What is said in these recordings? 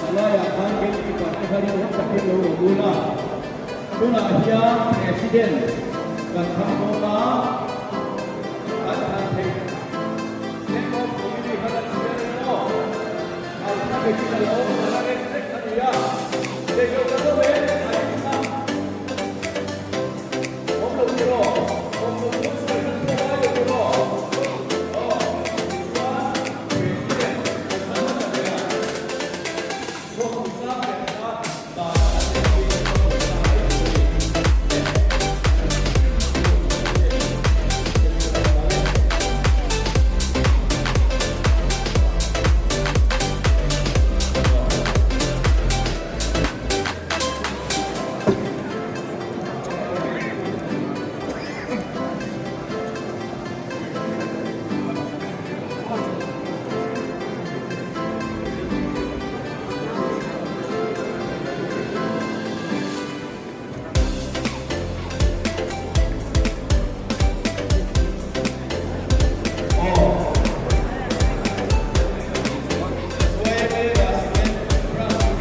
Khalaiah khan gatekeeper te kha rinawm takin lo awm ula, tunah hian President kan thlang dawn a, kan thlan theih Stand of Committee kha kan chhiar reng aw, alphabet in a lo awm a la rem vek a ni a, theih loh ka zawm e, a in a. Awm lo tiraw? Awm lo chuan sawi kan pawh ngai lo tiraw? Aw, tichuan President kan hman hmasa ber a, thawktu sang ber kha dan a kan neih pui kan hmang ta mai tur a ni.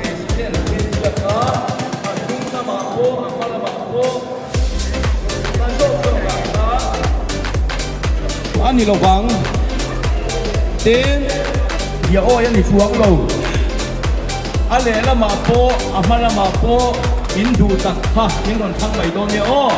President President kha a hnung lamah pawh a hma lamah pawh hna zawk zawkah khan a ni lovang. Tin, bia awi a ni chuang lo. A lehlamah pawh a hma lamah pawh in duh tak kha min rawn thlang mai dawn nia aw.